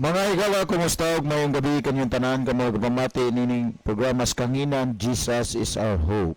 Mga higala, kumusta og maayong gabi kanyong tanan kamo nagpamati nining programa sa Kanginan, Jesus is Our Hope.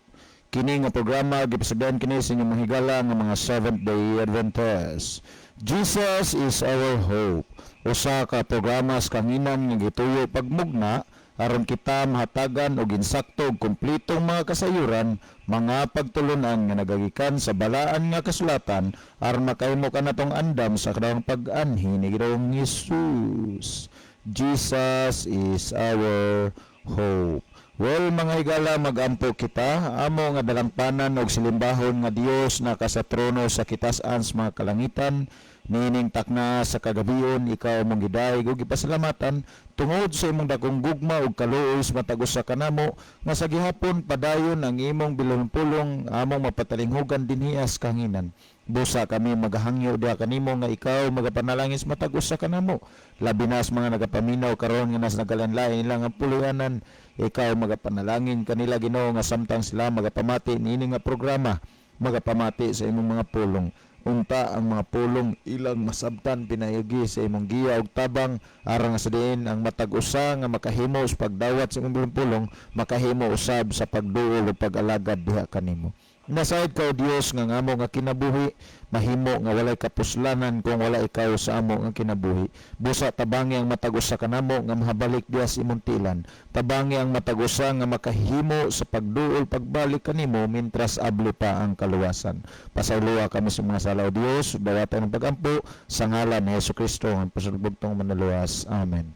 Kini nga programa gipasagdan kini sa inyong mga higala nga mga Seventh Day Adventists. Jesus is Our Hope. Usa ka programa sa Kanginan nga gituyo pagmugna aron kita mahatagan og insakto ug kumpletong mga kasayuran, mga pagtulunan nga nagagikan sa balaan nga kasulatan aron makahimo kanatong andam sa kadawang pag-anhi ni Ginoong Hesus. Jesus is our hope. Well, mga higala, magampo kita. Amo nga dalangpanan og silimbahon nga Dios naka sa trono sa kitasan sa mga kalangitan, niining takna sa kagabion, ikaw among gidayeg ug gipasalamatan tungod sa imong dakong gugma ug kaluoy sa matag usa kanamo nga sa gihapon padayon ang imong bilong pulong among mapatalinghugan dinhi sa Kanginan. Busa kami magahangyo diha kanimo nga ikaw magapanalangin sa matag usa kanamo, labi na sa mga nagapaminaw karon nga nas nagalain-lain ilang ang puloy-anan. Ikaw magapanalangin kanila, Ginoo, nga samtang sila magapamati niini nga programa, magapamati sa imong mga pulong. Unta ang mga pulong ilang masabtan pinayagi sa imong giya ug tabang aron nga sa diin ang matag usa nga makahimo sa pagdawat sa imong pulong makahimo usab sa pagduol ug pag-alagad diha kanimo. Nasayod ka, O Dios, nga amo nga kinabuhi mahimo nga walay kapuslanan kung wala ikaw sa amo nga kinabuhi. Busa tabangi ang matag usa kanamo nga mahabalik diha sa imong tilan. Tabangi ang matag usa nga makahimo sa pagduol pagbalik kanimo mintras abli pa ang kaluwasan. Pasayloa kami sa mga sala, O Dios. Dawatan ang pagampo sa ngalan ni Hesus Kristo, ang pasulbugtong Manluluwas. Amen.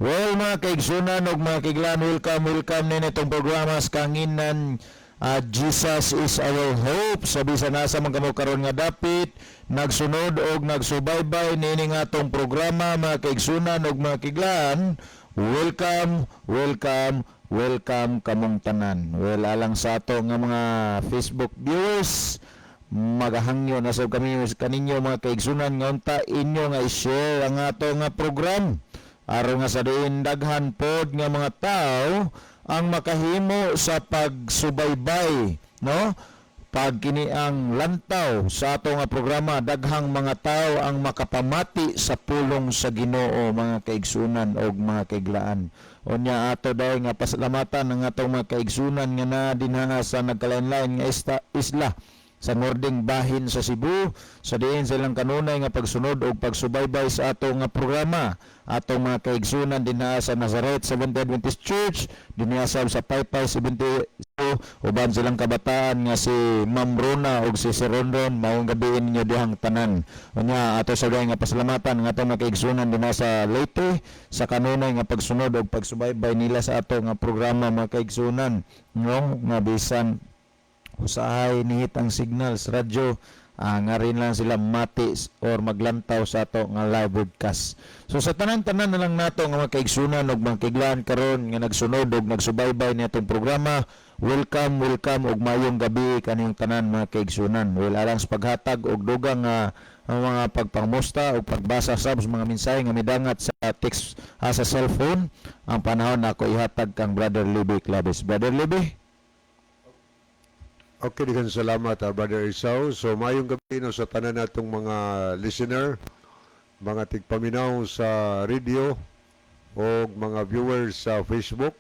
Well, mga kaigsunan ug mga kaiglaan, welcome, welcome nini itong programa sa Kanginan, Jesus is Our Hope. Sa bisan asa man kamo karon nga dapit, nagsunod og nagsubaybay niini nga atong programa, mga kaigsunan ug mga kaiglaan, welcome, welcome, welcome kamong tanan. Well, alang sa ato nga mga Facebook viewers, magahangyo na sab kami kaninyo, mga kaigsunan, nga unta inyo nga i-share ang ato nga program aron nga sa diin daghan pod nga mga tao ang makahimo sa pagsubaybay, no? Pag kini ang lantaw sa ato nga programa, daghang mga tao ang makapamati sa pulong sa Ginoo, mga kaigsunan og mga kaiglaan. Unya ato dahil nga pasalamatan ang atong mga kaigsunan nga na dinha sa nagkalain-lain nga isla sa nordeng bahin sa Cebu sa diin sa ilang kanunay nga pagsunod og pagsubaybay sa ato nga programa. Atong mga kaigsunan dinha sa Nazareth Seventh Adventist Church dinha sa Paypay 70, uban silang kabataan nga si Ma'am Rona ug si Sir Ronron, maayong gabi ninyo dihang tanan. Unya ato sa nga pasalamatan ang atong mga kaigsunan dinha sa Leyte sa kanunay nga pagsunod og pagsubaybay nila sa ato nga programa, mga kaigsunan, no, nga bisan usahay nihit ang signal sa radyo, nga rin lang sila mati or maglantaw sa ato nga live broadcast. So sa tanan-tanan na lang nato nga mga kaigsunan ug mga kaiglaan karon nga nagsunod og nagsubaybay ni atong programa, welcome, welcome ug maayong gabi kaniyong tanan, mga kaigsunan. Well, alang sa paghatag og dugang nga ang mga pagpangusta o pagbasa sab sa mga mensahe nga midangat sa text, sa cellphone, ang panahon na ako ihatag kang Brother Libby Claves. Brother Libby? Okay, daghang salamat, Brother Isao. So, maayong gabi, no, sa tanan natong mga listener, mga tigpaminaw sa radio o mga viewers sa Facebook.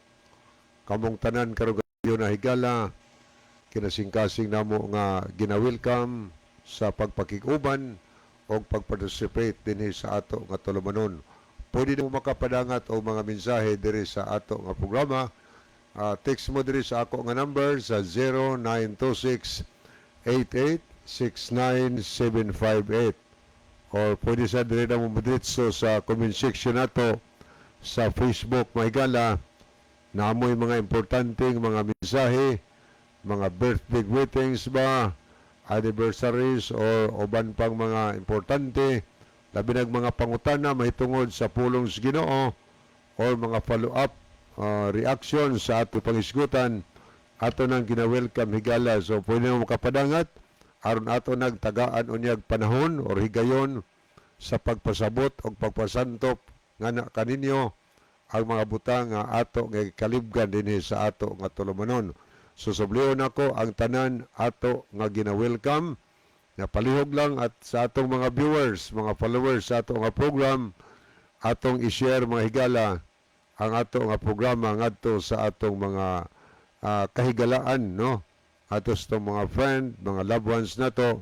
Kamong tanan karong gabi na, higala, kinasingkasing namo nga gina-welcome sa pagpakikuban o pagparticipate dinhi sa ato nga tulumanon. Pwede mo makapadangat og mga mensahe diri sa ato nga programa. Text mo diri sa ako nga number sa 0926 8869758 or pwede sa diri na mo diretso sa comment section nato sa Facebook. Mahigala, naamoy mga importanteng mga mensahe, mga birthday greetings ba, anniversaries or uban pang mga importante, labi nag mga pangutana mahitungod sa pulong sa Ginoo or mga follow-up reaction sa ato pangisgutan, ato nang gina-welcome, higala. So pwede mo makapadangat aron ato nagtagaan unyag panahon or higayon sa pagpasabot o pagpasantop nga na kaninyo ang mga butang nga ato nga kalibgan dinhi sa ato nga tulumanon. So sublion nako ang tanan ato nga gina-welcome nga palihog lang at sa atong mga viewers, mga followers sa ato nga program, Atong i-share, mga higala, ang ato nga programa ngadto sa atong mga kahigalaan, no, ato sa atong mga friend, mga loved ones nato,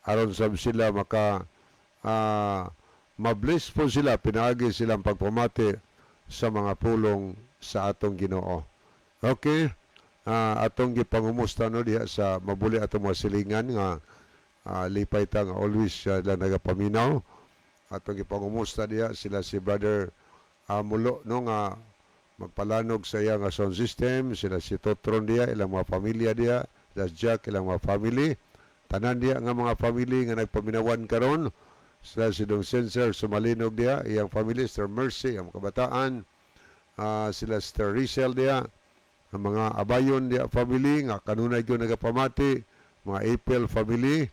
aron sab sila maka mabless po sila pinaagi silang pagpamati sa mga pulong sa atong Ginoo. Okay, atong gipangumusta, no, diha sa mabuli atong mga silingan nga lipay ta nga always sila nagapaminaw. Atong gipangumusta diha sila si Brother Mulo, no, nga magpalanog sa iya nga sound system, sila si Totron diha, ilang mga pamilya diha, sila si Jack, ilang mga family, tanan diha nga mga family nga nagpaminawan karon, sila si Dong Sensor Sumalinog diha, iyang family, Sir Mercy, ang kabataan, sila Sister Rizel diha, ang mga Abayon diha family nga kanunay gyud nagapamati, mga April family,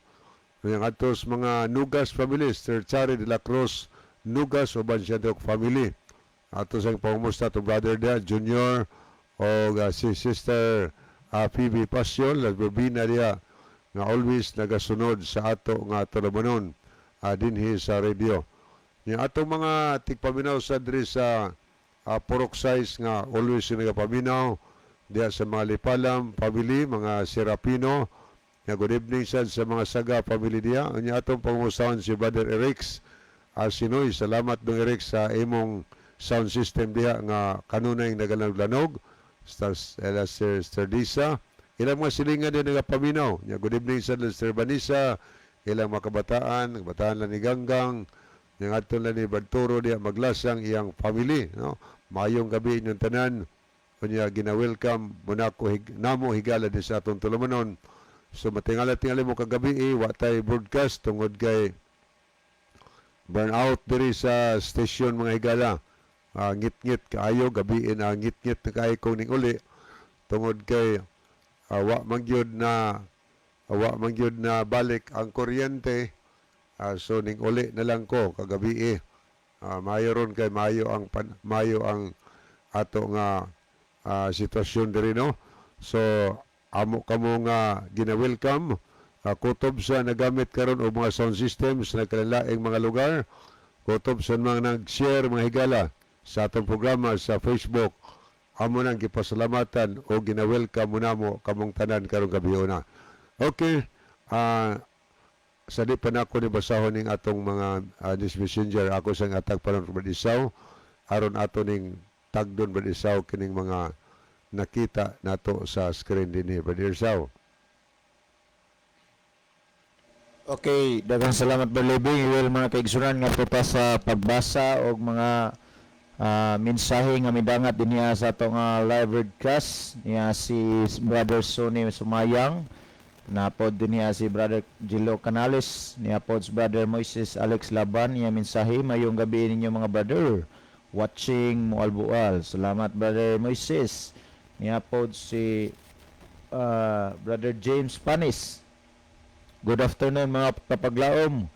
ang atos mga Nugas family, Sir Chari de la Cruz Nugas uban siya dok family. Ato sang pangumusta to brother diha Junior o si Sister Phoebe Pasyon la Bobina diha nga always nagasunod sa ato nga tulumanon dinhi sa radio. Nya atong mga tigpaminaw sa diri sa Purok Sais nga always nagapaminaw diha sa mga Lipalam family, mga Serapino. Nga good evening sad sa mga Saga family diha. Unya atong pangumustahan si Brother Erix Sinoy. Salamat, Dong Erix, sa imong sound system diha nga kanunay nagalanog-lanog. Stars ela Sir Sir Disa. Ilang mga silingan din nagapaminaw. Nya good evening sad Sir Vanessa, ilang mga kabataan, kabataan lang ni Ganggang, nya adto lang ni Barturo diha maglasang iyang family, no. Maayong gabi inyong tanan. Unya gina-welcome mo nako namo, higala, din sa atong tulumanon. So matingala-tingali mo kagabi eh, wa tay broadcast tungod kay burnout diri sa station, mga higala. Ngit-ngit kaayo gabi na, ngit-ngit na kaayo ko ning uli tungod kay wa man gyud na balik ang kuryente. So ning uli na lang ko kagabi eh. Maayo ron kay maayo ang ato nga sitwasyon diri, no. So amo kamo nga gina-welcome, kutob sa nagamit karon og mga sound systems sa nagkalaing mga lugar, kutob sa mga nag-share, mga higala, sa atong programa sa Facebook, amo nang gipasalamatan o gina-welcome mo namo kamong tanan karong gabi na. Okay, sa di pa nako ni basahon ning atong mga this messenger, ako sang atag pa ron, Brad Isaw, aron ato ning tagdon, Brad Isaw, kining mga nakita nato sa screen dinhi, Brad Isaw. Okay, daghang salamat, Brother Living. Well, mga kaigsunan, nga pa sa pagbasa og mga mensahe nga midangat dinhi sa atong live broadcast niya si Brother Sonny Sumayang, napod dinhi si Brother Gilo Canales, niya pod si Brother Moises Alex Laban niya mensahe, "Mayong gabi ninyo mga brother, watching Moalboal." Salamat, Brother Moises. Niya pod si Brother James Panis, "Good afternoon, mga kapaglaom.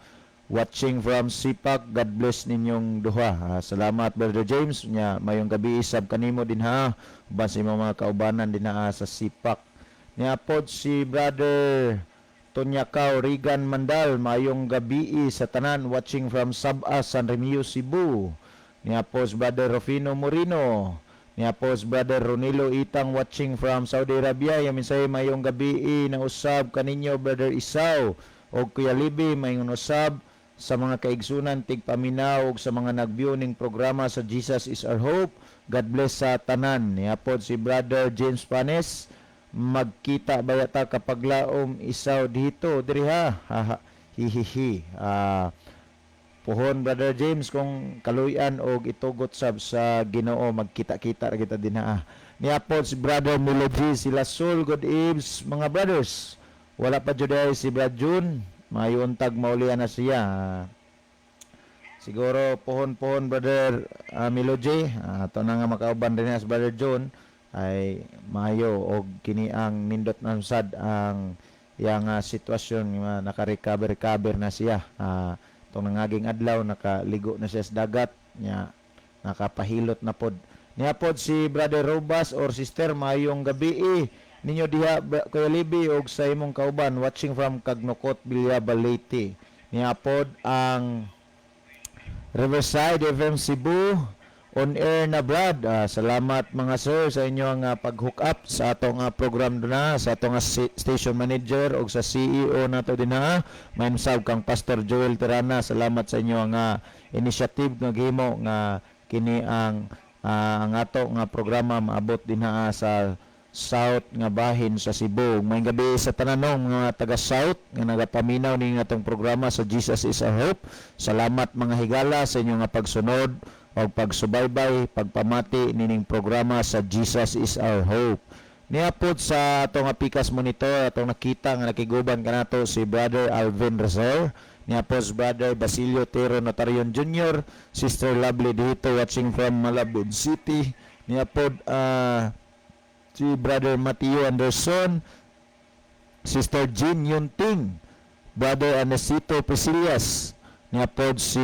Watching from Sipak. God bless ninyong duha." Salamat, Brother James. Nya mayong gabi isab kanimo din ha. Uban sa imong mga kaubanan din ha sa Sipak. Nya pod si Brother Tonyakaw Regan Mandal, "Mayong gabi sa tanan, watching from Sab-a, San Remigio, Cebu." Niya po si Brother Rufino Morino. Niya po si Brother Ronilo Itang, watching from Saudi Arabia. Yamin say mayong gabi na usab kaninyo, Brother Isaw o Kuya Libi, mayong usab sa mga kaigsunan tigpaminaw ug sa mga nag-view ning programa sa Jesus is Our Hope. God bless sa tanan. Niya po si Brother James Panes, "Magkita bayata kapaglaom, Isaw, dito diri ha. Haha, hihihi." Puhon, Brother James, kung kaluyan og itugot sab sa Ginoo, magkita-kita ra kita din ha. Niya po si Brother Melody sila Sol, "Good eves, mga brothers." Wala pa jud ay si Brad June. Mayo untag maulian na siya. Siguro pohon-pohon, Brother Melody, ato na nga makauban din si Brother John ay maayo og kini ang nindot na sad ang iyang sitwasyon nga naka-recover recover na siya. Tong nangaging adlaw nakaligo na siya sa dagat nya nakapahilot na pod. Niya pod si Brother Robas or Sister, "Mayong gabi eh ninyo diha, Kuya Libi og sa imong kauban, watching from Kagnukot, Villaba, Leyte." Niya pod ang Riverside FM Cebu, on air na, Brad. Salamat, mga sir, sa inyong pag-hook up sa atong program na sa atong station manager og sa CEO nato dinha. Maayong sab kang Pastor Joel Tirana. Salamat sa inyong initiative nga gihimo nga kini ang ato nga programa maabot dinha sa South nga bahin sa Cebu. Maayong gabi sa tananong mga taga South nga nagapaminaw ning atong programa sa Jesus is Our Hope. Salamat, mga higala, sa inyong nga pagsunod o pagsubaybay, pagpamati nining programa sa Jesus is Our Hope. Niya pod sa atong nga Pikas Monitor, atong nakita nga nakiguban kanato si Brother Alvin Razor. Niya po si Brother Basilio Tero Notarion Jr., Sister Lovely Dito watching from Malabon City. Niya pod si Brother Mateo Anderson, Sister Jean Yunting, Brother Anesito Priscillas, niya pod si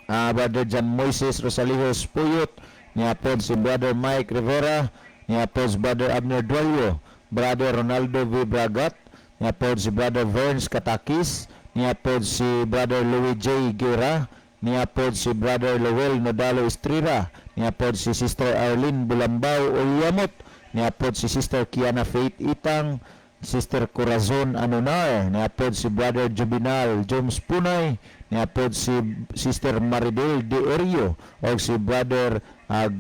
Brother John Moises Rosalijos Puyot, niya pod si Brother Mike Rivera, niya pod si Brother Abner Duello, Brother Ronaldo V. Bragat, niya pod si Brother Verns Katakis, niya pod si Brother Louis J. Guerra, niya pod si Brother Lowell Nodalo Estrira, niya pod si Sister Arlene Bulambao Ulyamot, niya pod si Sister Kiana Faith Itang, Sister Corazon Anonar, niya pod si Brother Juvenal Jones Punay, niya pod si Sister Maridel De Orio, o si Brother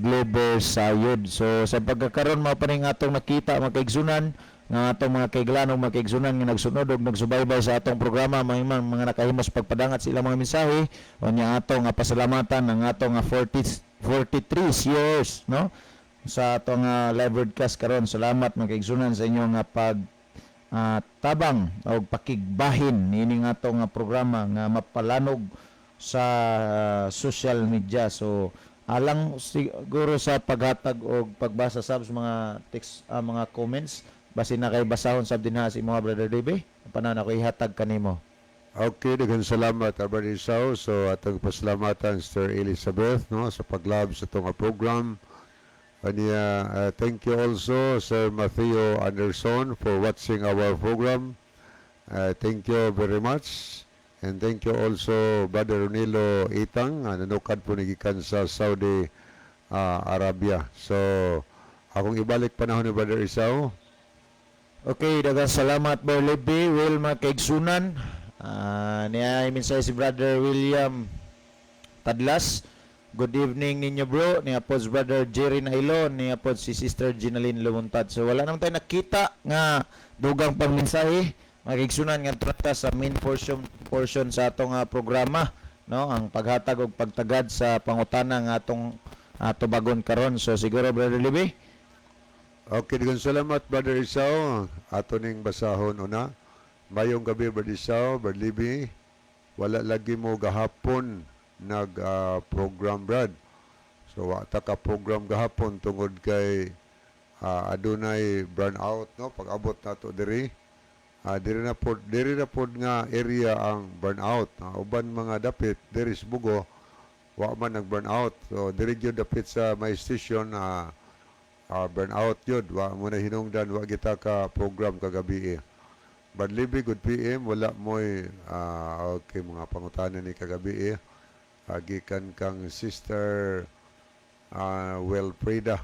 Glover Sayod. So sa pagkakaroon, mao pa ning atong nakita, mga kaigsunan, nga atong mga kaiglanon, mga kaigsunan nga nagsunod og nagsubaybay sa atong programa, mga nakahimos pagpadangat sa ilang mga mensahe. Unya atong nga pasalamatan ang atong nga 40 43 years, no, sa atong live broadcast karon. Salamat, mga kaigsunan, sa inyong nga pag tabang o pakigbahin niining atong nga programa nga mapalanog sa social media. So alang siguro sa paghatag og pagbasa sab sa mga text, mga comments, basin na kay basahon sab dinha sa imo, Brother DB. Panahon ako ihatag kanimo. Okay, daghang salamat, Brother Isao. So atong pasalamatan Sister Elizabeth, no, sa pag-love sa atong program. Ania, thank you also Sir Matthew Anderson for watching our program. Thank you very much. And thank you also Brother Ronilo Itang, nanukad po ni gikan sa Saudi Arabia. So akong ibalik panahon ni Brother Isao. Okay, daghang salamat, Brother Libby. Well, mga kaigsunan, niya mensahe si Brother William Tadlas. Good evening ninyo, bro. Niya po si Brother Jerry Nailo, niya po si Sister Ginaline Lumuntad. So wala naman tayo nakita nga dugang pang mensahe. Mga kaigsunan, nga trata sa main portion portion sa atong programa, no, ang paghatag og pagtagad sa pangutana nga atong tubagon karon. So siguro, Brother Libby. Okay, daghang salamat, Brother Isao. Ato ning basahon una. Mayong gabi, Brother Isao, Brother Libby. Wala lagi mo gahapon nag program, Brad. So wa ta ka program gahapon tungod kay adunay burn out, no, pag abot nato diri. Diri na pod nga area ang burn out. Uban mga dapit diri sa Bugo wa man nag burn out. So diri gyud dapit sa may station burn out yun. Wa mo na hinungdan, wa kita ka program kagabi eh. Brad Libby, good PM. Wala mo'y, okay, mga pangutana ni kagabi eh. Gikan kang Sister Wilfreda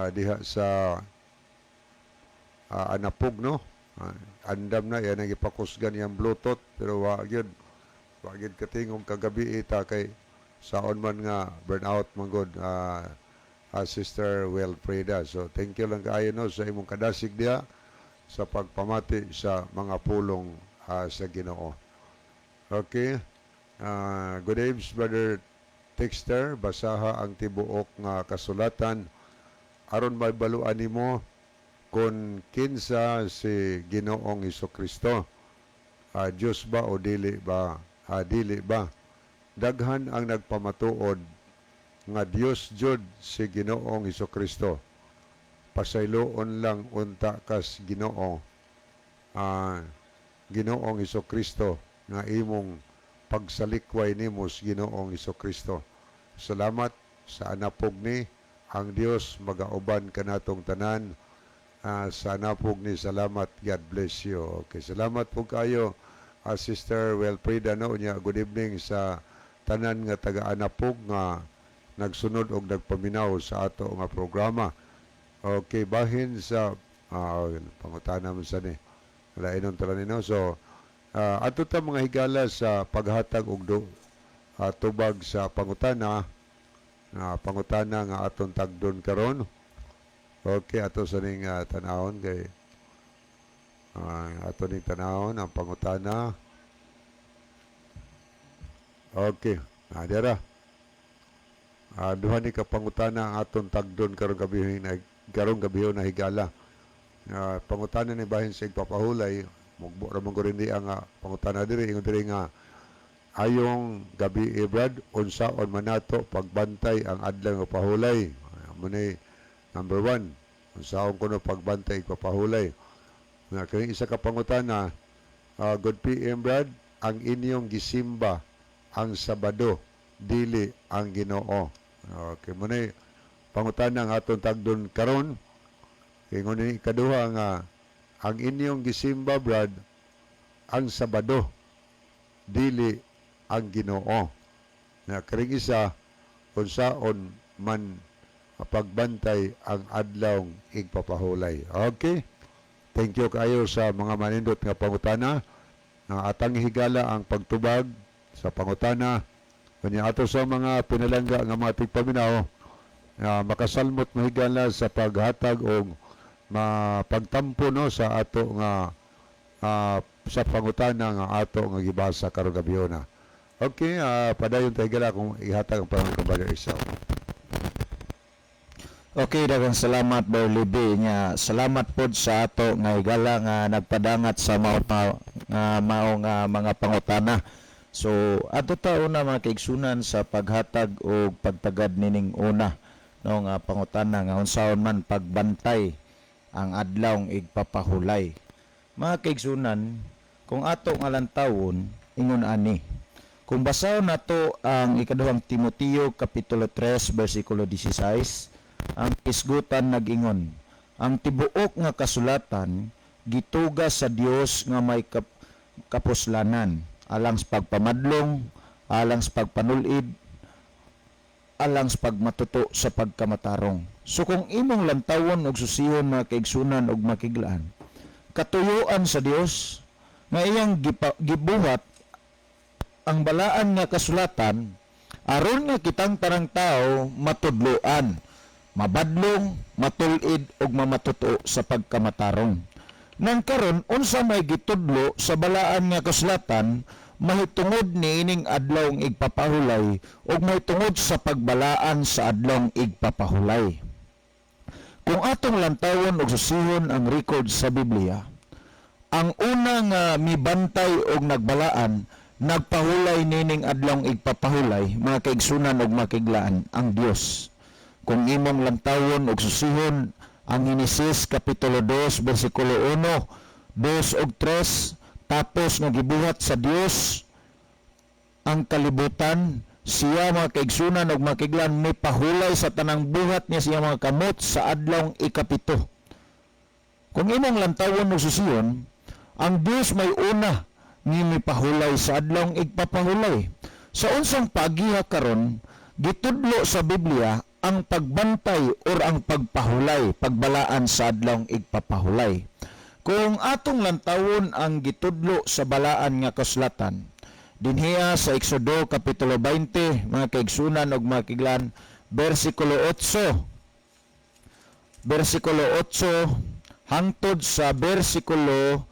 diha sa Anapog, no? Andam na, yan ang ipakusgan yung Bluetooth, pero wa gyud katingog kagabi ita kay saon man nga burn out man gud, Sister Wilfreda. So thank you lang kaayo, no, sa imong kadasig diha sa pagpamati sa mga pulong sa Ginoo. Okay. Good evening, Brother Texter. Basaha ang tibuok nga kasulatan aron mabaluan nimo kung kinsa si Ginoong Kristo. Diyos ba o dili ba? Dili ba? Daghan ang nagpamatuod nga Dios jud si Ginoong Kristo. Pasayloon lang unta kas Ginoo. Ginoong Kristo nga imong pagsalikway nimo sa Ginoong Kristo. Salamat sa anapog ni ang Dios magauban kanatong tanan. Sa anapog ni, salamat. God bless you. Okay, salamat po kayo, Sister Wilfreda, no. Unya, good evening sa tanan nga taga-Anapog nga nagsunod og nagpaminaw sa ato nga programa. Okay, bahin sa pangutana man sa ni. Lain ang tala nino. So, ato ta, mga higala, sa paghatag og tubag sa pangutana nga pangutana nga aton tagdon karon. Okay, ato sa ning tanawon kay ato ning tanawon ang pangutana. Okay, dira. Duha ni ka pangutana ang aton tagdon karong gabi na, higala. Pangutana ni bahin sa igpapahulay, mugbo ra man gud ang pangutana diri, ingon diri nga, "Ayong gabi, Brad, unsaon man nato pagbantay ang adlaw nga pahulay?" Mo ni number 1. Unsaon kuno pagbantay igpapahulay? Nga kini isa ka pangutana, "Good PM, Brad, ang inyong gisimba ang Sabado, dili ang Ginoo." Okay, mo ni pangutana ang aton tagdon karon. Ingon ni ikaduha nga, ang inyong gisimba, Brad, ang Sabado, dili ang Ginoo. Na karing isa, unsaon man pagbantay ang adlaw igpapahulay? Okay? Thank you kayo sa mga manindot nga pangutana. Nga atang higala ang pagtubag sa pangutana. Kanya ato sa mga pinalangga nga mga tigpaminaw, nga makasalmot, mahigala, sa paghatag og mapagtampo, no, sa ato nga sa pangutana nga ato nga gibasa karong gabhiona. Okay, padayon tayo, higala, kung ihatag ang panahon kang Brother Esau. Okay, daghang salamat, Brother Libi nya. Salamat pod sa ato nga higala nga nagpadangat sa mao nga mao nga mga pangutana. So, adto ta una, mga kaigsunan, sa paghatag og pagtagad nining una, no, nga pangutana nga unsaon man pagbantay ang adlawng igpapahulay. Mga kaigsunan, kung ato nga lantawon, ingon ani. Kung basahon nato ang ikaduhang Timoteo kapitulo 3 bersikulo 16, ang isgutan nag-ingon, ang tibuok nga kasulatan gituga sa Dios nga may kapuslanan alang sa pagpamadlong, alang sa pagpanulid, alang sa pagmatuto sa pagkamatarong. So kung imong lantawon og susihon, mga kaigsunan ug makiglaan, katuyuan sa Dios nga iyang gibuhat ang balaan nga kasulatan aron nga kitang tanang tao matudloan, mabadlong, matulid ug mamatuto sa pagkamatarong. Nang karon, unsa may gitudlo sa balaan nga kasulatan mahitungod niining adlawng igpapahulay ug mahitungod sa pagbalaan sa adlawng igpapahulay? Kung atong lantawon og susihon ang record sa Biblia, ang una nga mibantay og nagbalaan, nagpahulay nining adlawng igpapahulay, mga kaigsunan ug makiglaan, ang Dios. Kung imong lantawon og susihon ang Henesis kapitulo 2 bersikulo 1, 2 ug 3, tapos nga gibuhat sa Dios ang kalibutan, siya, mga kaigsunan ug makiglaan, may pahulay sa tanang buhat niya siya mga kamot sa adlawng 7. Kung imong lantawon og susihon, ang Dios may una ni mipahulay sa adlawng igpapahulay. Sa unsang pagiha karon gitudlo sa Biblia ang pagbantay or ang pagpahulay, pagbalaan sa adlawng igpapahulay? Kung atong lantawon ang gitudlo sa balaan nga kasulatan, dinhiya sa Exodo kapitulo 20, mga kaigsunan ug makiglan, bersikulo 8, bersikulo 8 hangtod sa bersikulo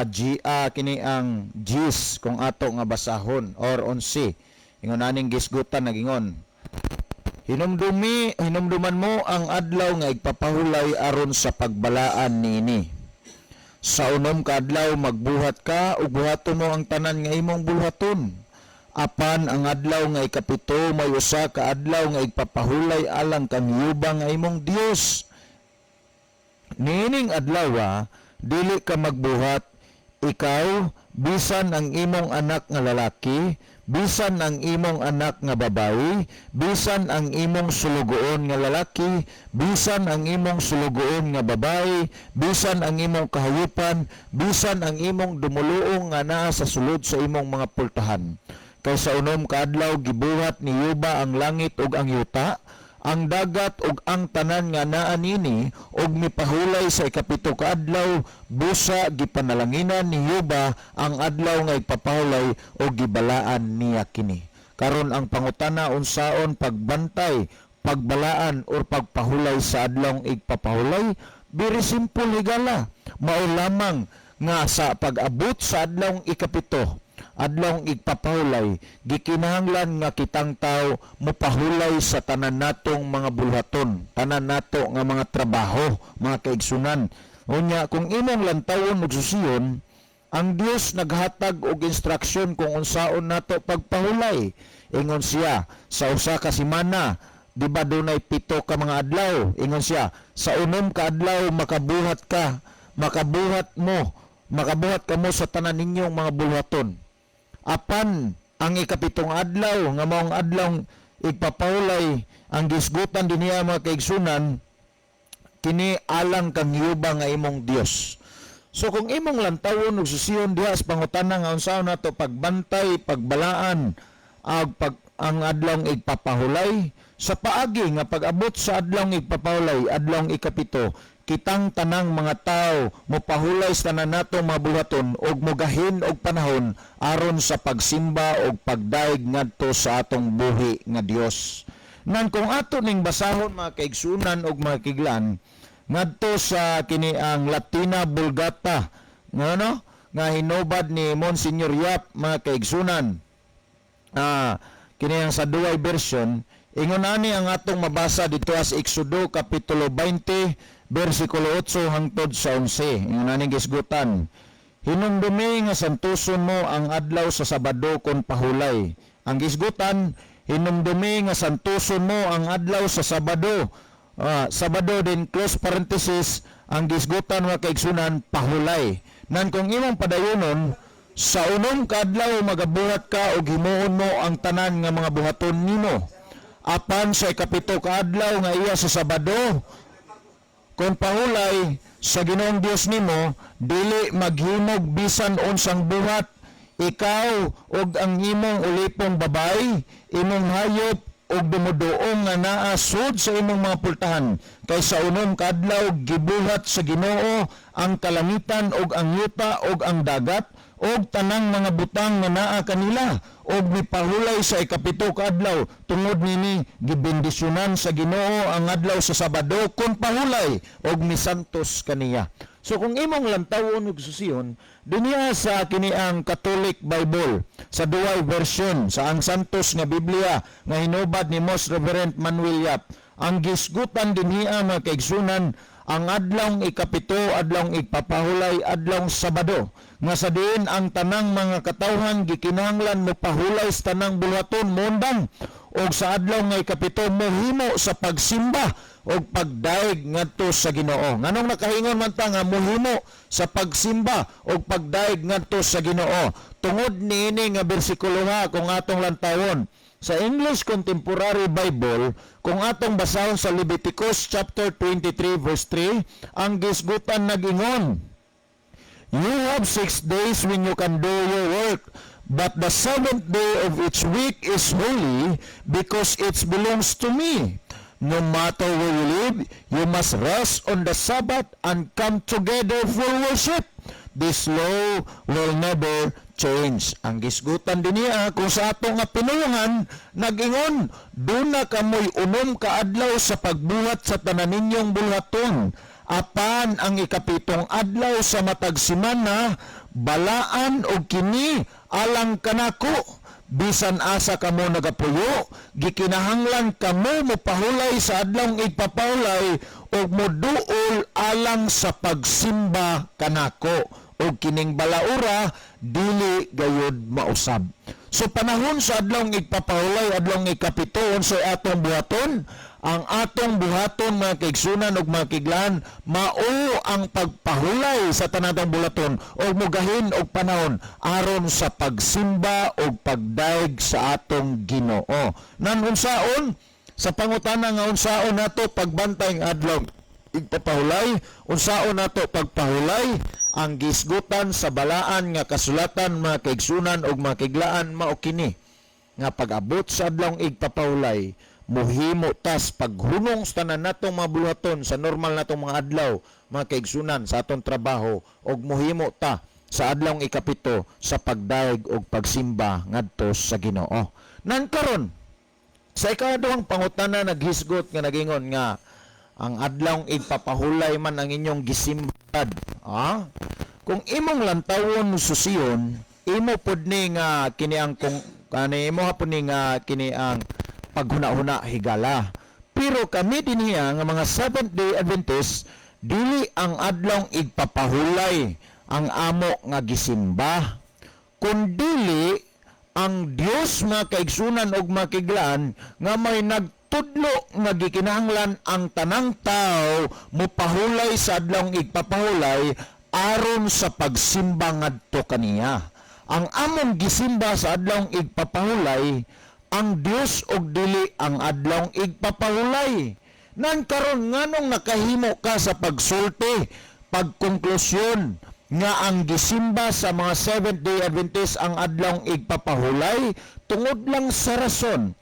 G, kini ang Gs kung ato nga basahon or 11. Ingon aning gisgutan, nagingon, "Hinumduman mo ang adlaw nga igpapahulay aron sa pagbalaan niini. Sa 6 ka adlaw magbuhat ka ug buhaton mo ang tanan nga imong buhaton. Apan ang adlaw nga 7 may usa ka adlaw nga igpapahulay alang kang Jehova nga imong Dios. Niining adlaw dili ka magbuhat, ikaw, bisan ang imong anak nga lalaki, bisan ang imong anak nga babayi, bisan ang imong sulugoon nga lalaki, bisan ang imong sulugoon nga babayi, bisan ang imong kahayupan, bisan ang imong dumuluong nga naa sa sulod sa imong mga pultahan. Kay sa unom ka adlaw gibuhat ni Yuba ang langit ug ang yuta, ang dagat ug ang tanan nga naa nini, ug mipahulay sa 7 ka adlaw. Busa gipanalanginan ni Yuba ang adlaw nga igpapahulay ug gibalaan niya kini. Karon ang pangutana, unsaon pagbantay, pagbalaan or pagpahulay sa adlawng igpapahulay? Very simple, higala. Mao lamang nga sa pag-abot sa adlawng 7, adlawng igpapahulay, gikinahanglan nga kitang tao mopahulay sa tanan natong mga bulhaton, tanan nato nga mga trabaho, mga kaigsunan. Unya kung imong lantawon ug susiyon, ang Dios naghatag og instruksyon kung unsaon nato pagpahulay. Ingon siya, sa usa ka semana, di ba dunay 7 ka mga adlaw? Ingon siya, sa 6 ka adlaw makabuhat ka, makabuhat mo, makabuhat kamo sa tanan ninyong mga bulhaton. Apan ang 7 adlaw nga maong adlaw igpapahulay, ang gisgutan dinhiya, mga kaigsunan, kini alang kang Yuba nga imong Dios. So kung imong lantawon ug susiyon diha sa pangutana nga unsaon nato pagbantay, pagbalaan ag pag ang adlawng igpapahulay, sa paagi nga pag-abot sa adlawng igpapahulay, adlawng 7, kitang tanang mga tao mopahulay sa tanan nato mga buhaton ug mogahin og panahon aron sa pagsimba ug pagdaig ngadto sa atong buhi nga Dios. Nan kung ato ning basahon, mga kaigsunan ug mga kiglan, ngadto sa kini ang Latina Vulgata nga no nga hinubad ni Monsignor Yap, mga kaigsunan, kini ang sa duay version. Ingon ani ang atong mabasa dito sa Exodo kapitulo 20 bersikulo 8 hangtod sa 11. Ingon ani gisgutan: "Hinumdumi nga santuson mo ang adlaw sa Sabado kon pahulay." Ang gisgutan, "Hinumdumi nga santuson mo ang adlaw sa Sabado." Sabado din, close parenthesis, ang gisgutan, mga kaigsunan, pahulay. Nan kung imong padayonon, "Sa 6 ka adlaw magabuhat ka ug himuon mo ang tanan nga mga buhaton nimo. Apan sa 7 ka adlaw nga iya sa Sabado, kung pahulay sa Ginoong Dios nimo, dili maghimog bisan unsang buhat, ikaw ug ang imong ulipong babay, imong hayop ug dumuduong nga naa sud sa imong mga pultahan. Kay sa 6 ka adlaw gibuhat sa Ginoo ang kalangitan ug ang yuta ug ang dagat ug tanang mga butang nga naa kanila, ug mipahulay sa 7 ka adlaw. Tungod nini gibendisyonan sa Ginoo ang adlaw sa Sabado kun pahulay ug misantos kaniya." So kung imong lantawon ug susiyon dinhiya sa kini ang Catholic Bible sa duay version, sa ang Santos nga Biblia nga hinubad ni Most Reverend Manuel Yap, ang gisgutan dinhiya, mga kaigsunan, ang adlawng 7, adlawng igpapahulay, adlawng Sabado, nga sa diin ang tanang mga katawhan gikinahanglan mo pahulay sa tanang bulhaton, mondang, og sa adlaw nga 7 mohimo sa pagsimba og pagdaig ngadto sa Ginoo. Nganong nakahingon man ta nga mohimo sa pagsimba og pagdaig ngadto sa Ginoo? Tungod niini nga bersikulo nga kung atong lantawon sa English Contemporary Bible, kung atong basahon sa Leviticus chapter 23 verse 3, ang gisgutan nagingon, "You have 6 days when you can do your work, but the seventh day of each week is holy because it belongs to me. No matter where you live, you must rest on the Sabbath and come together for worship. This law will never change." Ang gisgutan din niya kung sa atong nga pinulungan, nag-ingon, "Duna kamoy 6 ka adlaw sa pagbuhat sa tanan ninyong bulhaton. Apan ang 7 adlaw sa matag semana, balaan og kini alang kanako. Bisan asa kamo nagapuyo, gikinahanglan kamo mopahulay sa adlawng igpapahulay ug moduol alang sa pagsimba kanako. Ug kining balaura dili gayud mausab." So panahon sa adlawng igpapahulay, adlawng 7, unsay atong buhaton? Ang atong buhaton, mga kaigsunan ug mga kiglaan, mao ang pagpahulay sa tanatong bulaton ug mugahin og panahon aron sa pagsimba ug pagdaig sa atong Ginoo. Nan unsaon sa pangutana nga unsaon nato pagbantay ang adlaw igpapahulay, unsaon nato pagpahulay, ang gisgutan sa balaan nga kasulatan, mga kaigsunan ug mga kiglaan, mao kini. Nga pag-abot sa adlawng igpapahulay, muhimo tas paghunong sa tanan natong mga buluhaton sa normal natong mga adlaw, mga kaigsunan, sa atong trabaho, og muhimo ta sa adlawng 7 sa pagdayeg og pagsimba ngadto sa Ginoo. Nan karon sa ikaduhang pangutana, naghisgot nga nagingon nga ang adlawng igpapahulay man ang inyong gisimbad. Ah? Kung imong lantawon, susiyon, imo pud ni nga kini ang kung kani imo hapon ni nga kini ang paghuna-huna, higala. Pero kami dinhiya nga mga Seventh Day Adventist, dili ang adlawng igpapahulay ang amo nga gisimba, kundili ang Dios, mga kaigsunan og makiglaan, nga may nagtudlo nga gikinahanglan ang tanang tao mopahulay sa adlawng igpapahulay aron sa pagsimba ngadto kaniya. Ang among gisimba sa adlawng igpapahulay ang Dios og dili ang adlawng igpapahulay. Nan karon, nganong nakahimo ka sa pagsulti, pagkonklusyon nga ang gisimba sa mga Seventh Day Adventist ang adlawng igpapahulay tungod lang sa rason,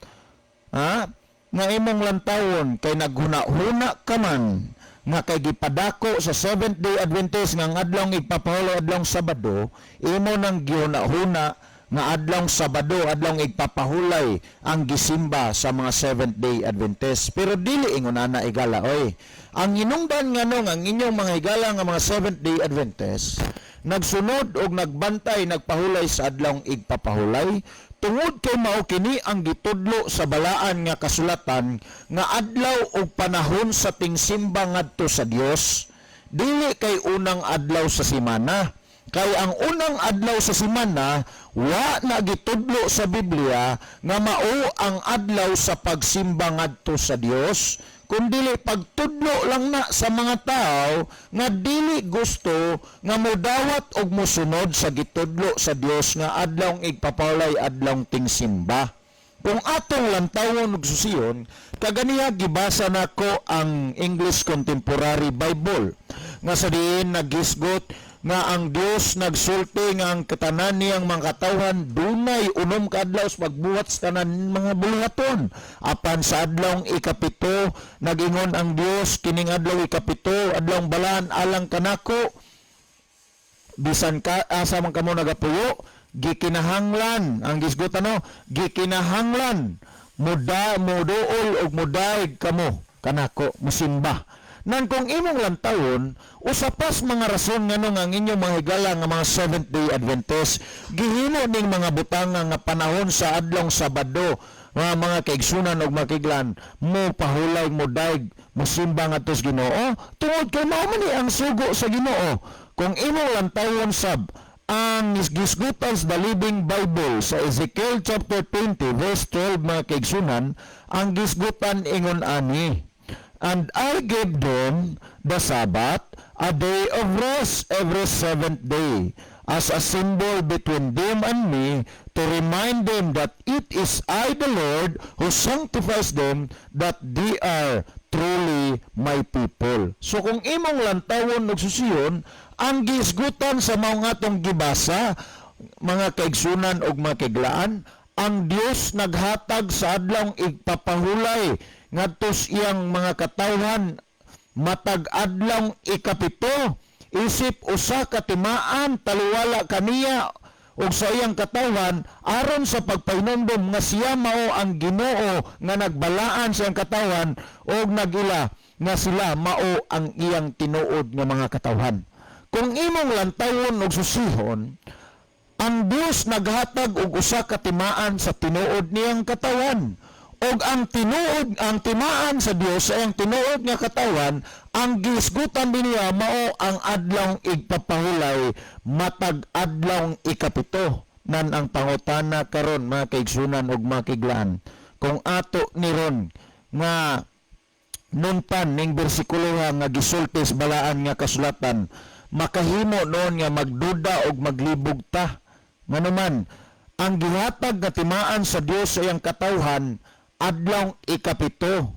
ha, nga imong lantawon kay naghuna-huna ka man nga kay gipadako sa Seventh Day Adventist nga ang adlawng igpapahulay adlawng Sabado, imo nang gihuna-huna nga adlawng Sabado, adlawng igpapahulay ang gisimba sa mga Seventh Day Adventist? Pero dili ingon ana, igala oy. Ang hinungdan nganong ang inyong mga higala nga mga Seventh Day Adventist nagsunod og nagbantay, nagpahulay sa adlawng igpapahulay, tungod kay mao kini ang gitudlo sa balaan nga kasulatan nga adlaw ug panahon sa tingsimba ngadto sa Dios, dili kay unang adlaw sa simana. Kay ang unang adlaw sa simana, wa na gitudlo sa Biblia nga mao ang adlaw sa pagsimba ngadto sa Dios, kundili pagtudlo lang na sa mga tao nga dili gusto nga modawat og mosunod sa gitudlo sa Dios nga adlawng igpapahulay adlawng tingsimba. Kung atong lantawon ug susiyon, kaganiha gibasa nako ang English Contemporary Bible nga sa diin nagisgot nga ang Dios nagsulti nga ang katanan niyang mga katawhan dunay 6 ka adlaw sa pagbuhat sa tanan mga buluhaton. Apan sa adlawng 7, nagingon ang Dios, "Kining adlaw 7, adlawng balaan alang kanako. Bisan ka asa man kamo nagapuyo, gikinahanglan," ang gisgot ano, "gikinahanglan muda muduol og mudaig kamo kanako, musimba." Nan kung imong lantawon, usa pas mga rason nganong ang inyong mga higala nga mga Seventh Day Adventist gihimo ning mga butanga nga panahon sa adlong Sabado, mga kaigsunan og makiglan, mo pahulay, mo daig, mo simba ngadto sa Ginoo, tungod kay mao man ni ang sugo sa Ginoo. Kung imong lantawon sab ang gisgutan sa The Living Bible sa Ezekiel chapter 20 verse 12, mga kaigsunan, ang gisgutan ingon ani, "And I gave them the Sabbath, a day of rest every seventh day, as a symbol between them and me, to remind them that it is I, the Lord, who sanctifies them, that they are truly my people." So kung imong lantawon ug susiyon, ang gisgutan sa mao nga atong gibasa, mga kaigsunan ug mga kaiglaan, ang Dios naghatag sa adlawng igpapahulay ngadto sa iyang mga katawhan matag adlawng 7 isip usa ka timaan taliwala kaniya ug sa iyang katawhan, aron sa pagpahinomdom nga siya mao ang Ginoo nga nagbalaan sa iyang katawhan ug nagila nga sila mao ang iyang tinuod nga mga katawhan. Kung imong lantawon ug susihon, ang Dios naghatag og usa ka timaan sa tinuod niyang katawan. Og ang tinuod, ang timaan sa Dios sa iyang tinuod nga katawan, ang gisgutan niya mao ang adlawng igpapahulay matag adlawng 7. Nan ang pangutana karon, mga kaigsunan ug mga kaiglaan, kung ato niron nga nuntan ning bersikulo nga gisulti sa balaan nga kasulatan, makahimo noon nga magduda og maglibog ta. Nganuman ang gihatag nga timaan sa Dios sa iyang katawhan adlawng 7?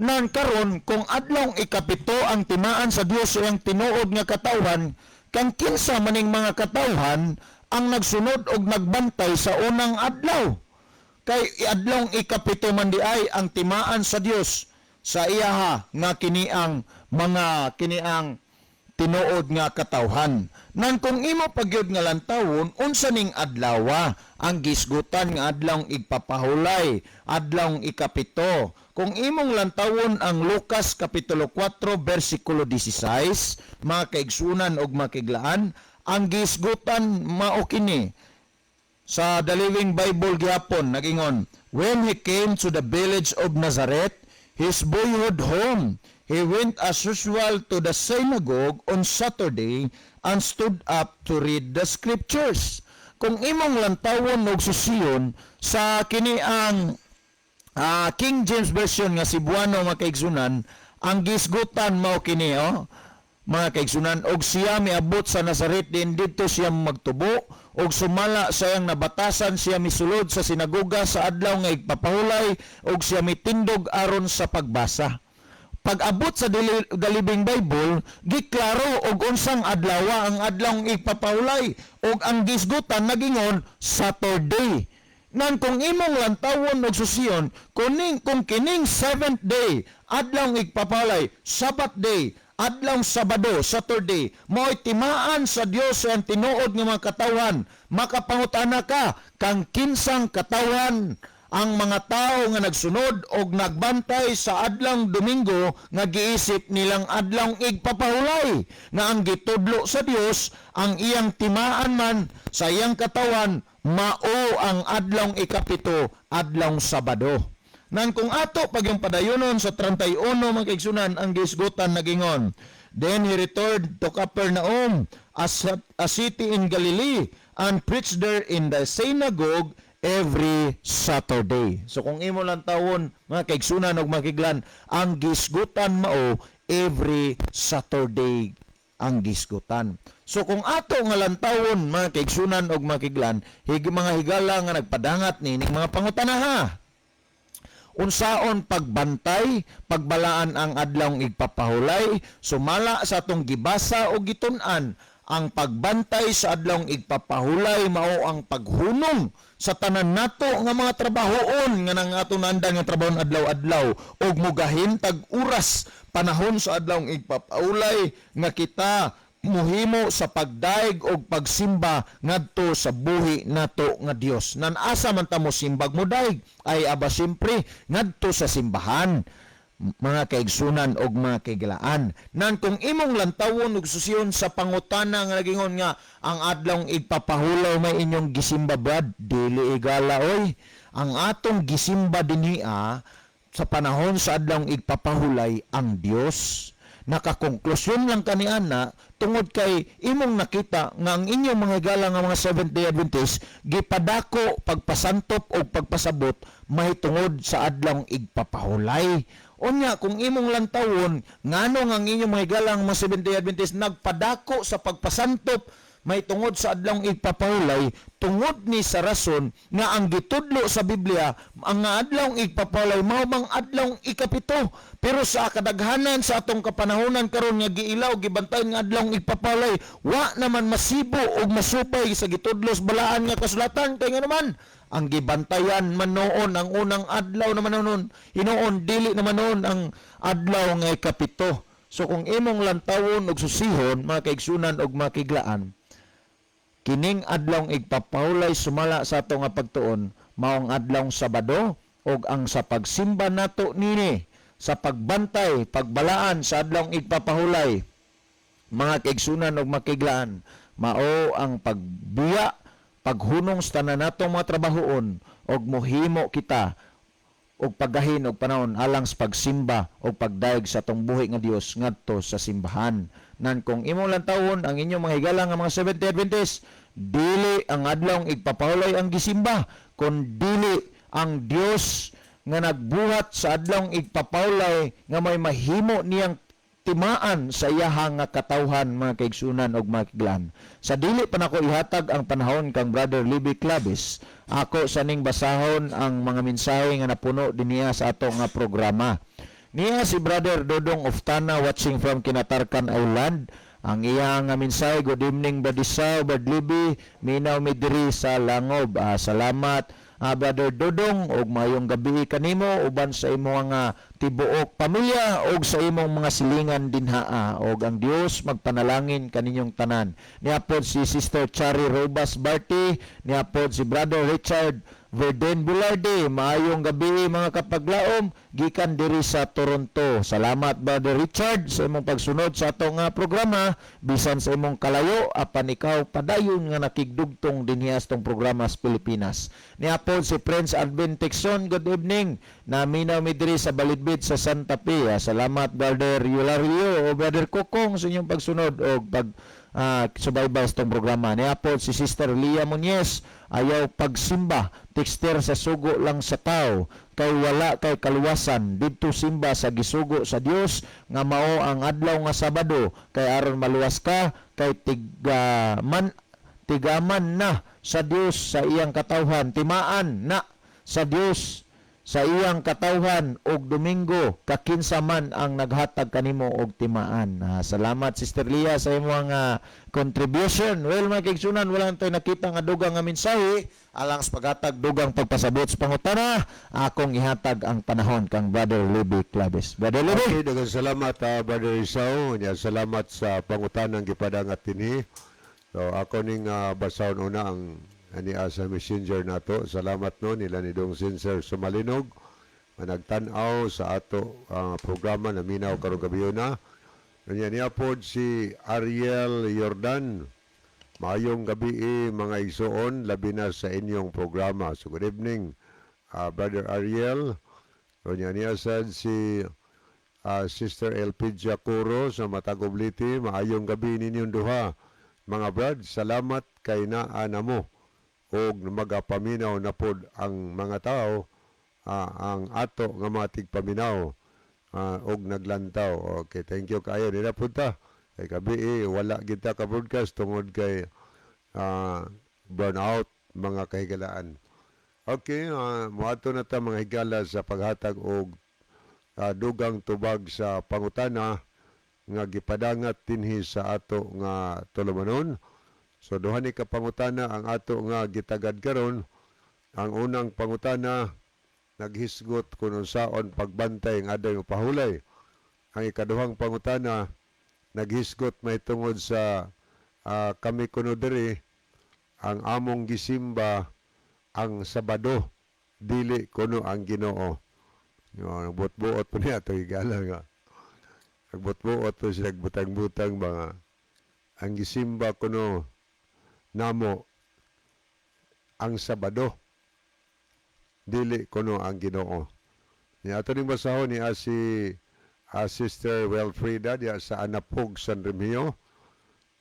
Nan karon, kung adlawng 7 ang timaan sa Dios sa iyang tinuod nga katawhan, kang kinsa maning mga katawhan ang nagsunod og nagbantay sa unang adlaw? Kay adlong 7 man di ay ang timaan sa Dios sa iyaha nga kiniang mga kiniang tinuod nga katawhan. Nan kung imo pagyud nga lantawon, unsa ning adlawa ang gisgutan nga adlawng igpapahulay, adlawng 7? Kung imong lantawon ang Lucas kapitulo 4 bersikulo 16, mga kaigsunan og makiglaan, ang gisgutan mao kini. Sa The Living Bible gihapon nagingon, "When he came to the village of Nazareth, his boyhood home, he went as usual to the synagogue on Saturday and stood up to read the scriptures." Kung imong lantawon og susiyon sa kini ang King James Version nga Cebuano, mga kaigsunan, ang gisgutan mao kini, oh, mga kaigsunan, "Og siya miabot sa Nazaret din didto siya magtubo, og sumala sa iyang nabatasan siya misulod sa sinagoga sa adlaw nga igpapahulay og siya mitindog aron sa pagbasa." Pag-abot sa The Living Bible, giklaro og unsang adlaw ang adlawng igpapahulay og ang gisgutan nagingon Saturday. Nan kung imong lantawon og susiyon, kung kining seventh day, adlawng igpapahulay, Sabbath day, adlawng Sabado, Saturday, mao'y timaan sa Dios sa tinuod nga mga katawhan, makapangutana ka kang kinsang katawhan ang mga tao nga nagsunod og nagbantay sa adlawng Domingo nga giisip nilang adlawng igpapahulay, nga ang gitudlo sa Dios, ang iyang timaan man sa iyang katawan, mao ang adlawng 7, adlawng Sabado. Nan kung ato pag yung padayonon sa 31, mga kaigsunan, ang gisgutan nagingon, "Then he returned to Capernaum, a city in Galilee, and preached there in the synagogue every Saturday." So kung imo lang tawon, mga kaigsunan og makiglan, ang gisgutan mao every Saturday ang gisgutan. So kung ato nga lantawon, mga kaigsunan og makiglan, mga higala nga nagpadangat ni ning mga pangutana ha. Unsaon pagbantay, pagbalaan ang adlawng igpapahulay? Sumala sa atong gibasa o gitun-an, ang pagbantay sa adlawng igpapahulay mao ang paghunong sa tanan nato nga mga trabahoon nga nang ato nandan nga trabaho adlaw-adlaw og mugahin tag oras panahon sa adlawng igpapahulay nga kita muhimo sa pagdaig og pagsimba ngadto sa buhi nato nga Dios. Nan asa man ta mo simbag, mo daig? Ay aba simpre, ngadto sa simbahan, mga kaigsunan og mga kaigalaan. Nan kung imong lantawon og susiyon sa pangutana nga nagingon nga ang adlawng igpapahulay may inyong gisimba, brad, dili igala oy. Ang atong gisimba dinhi sa panahon sa adlawng igpapahulay ang Dios. Nakakonklusyon lang kaniana tungod kay imong nakita nga ang inyong mga higala nga mga Seventh Day Adventist gipadako pagpasantop o pagpasabot mahitungod sa adlawng igpapahulay. Unya kung imong lantawon ngano nga ang inyong mga higala nga mga Seventh Day Adventist nagpadako sa pagpasantop mahitungod sa adlawng igpapahulay, tungod ni sa rason nga ang gitudlo sa Biblia, ang nga adlawng igpapahulay mao mang adlawng 7. Pero sa kadaghanan sa atong kapanahonan karon nga giilaw, gibantayan nga adlawng igpapahulay, wa naman masibo og masupay sa gitudlo sa balaan nga kasulatan, kay nga naman ang gibantayan man noon ang unang adlaw naman noon hinuon, dili naman noon ang adlaw nga 7. So kung imong lantawon og susihon, mga kaigsunan og mga kiglaan, kining adlawng igpapahulay sumala sa ato nga pagtuon mao ang adlawng Sabado, ug ang sa pagsimba nato nini sa pagbantay, pagbalaan sa adlawng igpapahulay, mga kaigsunan ug makiglaan, mao ang pagbiya, paghunong sa tanan natong mga trabahoon ug mohimo kita og paggahin og panahon alang sa pagsimba o pagdayeg sa atong buhi nga Dios ngadto sa simbahan. Nan kung imong lantawon ang inyong mga higala nga mga Seventh Day Adventist, dili ang adlawng igpapahulay ang gisimba, kun dili ang Dios nga nagbuhat sa adlawng igpapahulay nga may mahimo niyang timaan sa iyaha nga katawhan, mga kaigsunan og mga kiglaan. Sa dili pa nako ihatag ang panahon kang Brother Libby Clavis, ako saning basahon ang mga mensahe nga napuno dinhiya sa ato nga programa. Niya si Brother Dodong Oftana, watching from Kinatarkan Island. Ang iya nga mensahe, "Good evening, Brad Isao, Brad Libby, minaw mi diri sa Langob." Salamat. Brother Dodong, og maayong gabi kanimo uban sa imong nga tibuok pamilya og sa imong mga silingan dinhaa, og ang Dios magpanalangin kaninyong tanan. Niapod si Sister Chari Robas Barty, niapod si Brother Richard Verden Bularde, maayong gabi mga kapaglaom gikan diri sa Toronto. Salamat, Brother Richard, sa imong pagsunod sa atong programa bisan sa imong kalayo, apan ikaw padayon nga nakigdugtong dinhi sa atong programa sa Pilipinas. Niapod si Prince Advin Tixon, good evening. Naminaw mi diri sa Balidbid sa Santa Fe. Salamat, Brother Eulario o Brother Kokong, sa inyong pagsunod o pag subaybay sa itong programa. Niapod si Sister Lia Muñez, ayaw pagsimba, texter sa sugo lang sa tao, kay wala kay kaluwasan, didto simba sa gisugo sa Dios nga mao ang adlaw nga Sabado, kay aron maluwas ka, kay tigaman tigaman na sa Dios sa iyang katawhan, timaan na sa Dios sa iyang katawhan og Domingo, kakinsa man ang naghatag kanimo og timaan. Salamat, Sister Lia, sa imong contribution. Well, mga kaigsunan, wala tayo nakita nga dugang nga mensahe alang sa paghatag dugang pagpasabot sa pangutana. Akong ihatag ang panahon kang Brother Libby Claves. Brother Libby. Okay, daghang salamat, Brother Isao. Nya salamat sa pangutanang gipadangat dinhi. So ako ning basahon una ang ani sa Messenger nato. Salamat no nila ni Dong Sinser Sumalinog nga nagtan-aw sa ato programa, naminaw karong gabi na. Kanya niya pod si Ariel Jordan. Maayong gabi eh, mga igsoon, labi na sa inyong programa. So good evening, Brother Ariel. Kanya niya sad si Sister Elpidia Curo sa Matagom Leyte, maayong gabi ninyong duha. Mga brad, salamat kay naa na mo og magapaminaw na pod ang mga tao, ang ato nga mga tigpaminaw og naglantaw. Okay, thank you kayo. Nila punta. Kay gabi eh, wala kita ka broadcast tungod kay burnout, mga kahigalaan. Okay, moadto na ta, mga higala, sa paghatag og dugang tubag sa pangutana nga gipadangat dinhi sa ato nga tulumanon. So duha ni ka pangutana ang ato nga gitagad karon. Ang unang pangutana naghisgot kung unsaon pagbantay ang adlaw pahulay. Ang ikaduhang pangutana naghisgot may tungod sa kami kuno diri ang among gisimba ang Sabado, dili kuno ang Ginoo. Yo, buot-buot po niya ito higala nga. Nagbuot-buot po sila, nagbutang-butang ba nga. Ang gisimba kuno namo ang Sabado, dili kuno ang Ginoo. Ni ato ning basahon ni si Sister Wilfrida diya sa Anapog, San Remigio.